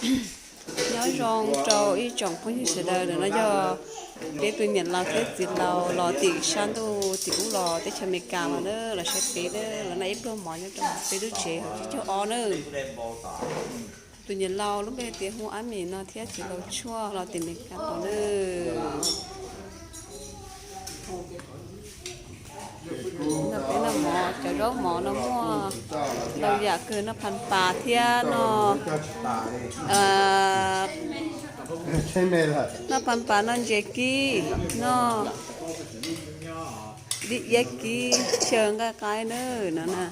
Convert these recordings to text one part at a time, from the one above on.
Nyob zoo rau ib tsoom phooj ywg sawv daws, no yog peb tus niam laus thiab txiv laus los tim sab ntuj tim ub los teb chaws Amelikas los na, los saib peb na, los noj ib pluag mov nyob rau peb lub tsev hauv tsib caug ob na. Tus niam laus lub npe tias hu Ab Mim no thiab txiv laus Tshuaj los tim Amelikas los na. No peb noj mov, cov zaub mov no muaj ntau yam kawg, noj phas pas thiab no, noj phas pas, noj ntses kib, noj dib iab kib, chaw nqaij qaib na no na.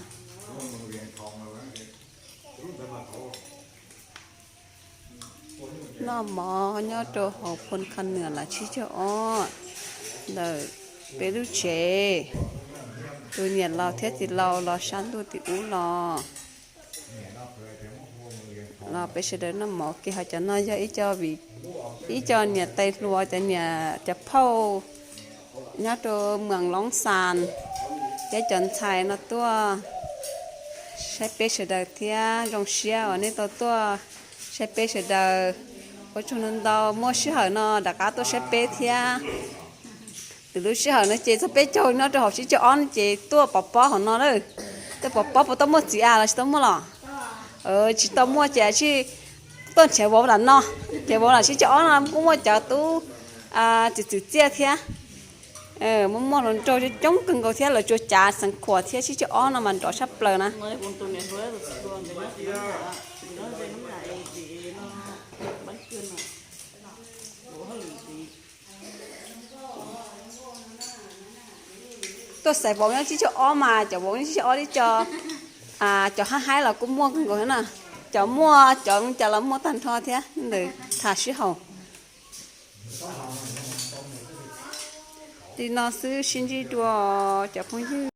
Noj mov nyob rau hauv Phoo Kham Nuam los tsib caug ob ntawm peb lub tsev. Tus niam laus thiab txiv laus los sab ntuj tim ub los, los peb sawv daws noj mov ke. Ho cov no yog ib co, ib co niam tais hluas, cov niam cov phauj nyob rau Moos Loob Xas thiab cov ntxhais no tuaj saib peb sawv daws thiab. Zoo siab uas nej tau tuaj saib peb sawv daws. Ua tsaug ntau ntau, muaj sij hawm no rov qab tuaj saib peb thiab. Lwm lub sij hawm no ces txog peb caug nyob rau hauv tsib caug ob no ces tuaj pov pob hauv no na. Tuaj pov pob puas tau muaj txiv a los tsis tau muaj los? Tsis tau muaj ces tsis tuaj nrhiav vauv lam no. Nrhiav vauv lam tsib caug ob no kuj muaj cov tub txiv txwv txiaj thiab. Muaj muaj hluas nraug coob kawg nkaus thiab, lawv tsuas cav xeev khuam thiab, tsib caug ob no mas nrov tshaj plaws na. Tuaj xaiv vauv nyob tsib caug ob mas cov vauv nyob tsib caug ob li co, cov haib haib los kuj muaj kawg nkaus thiab na. Cov muaj cov cas los muaj tag nrho thiab ntawm tham sib haum. Li no xwb, sib ntsib dua cov phooj ywg.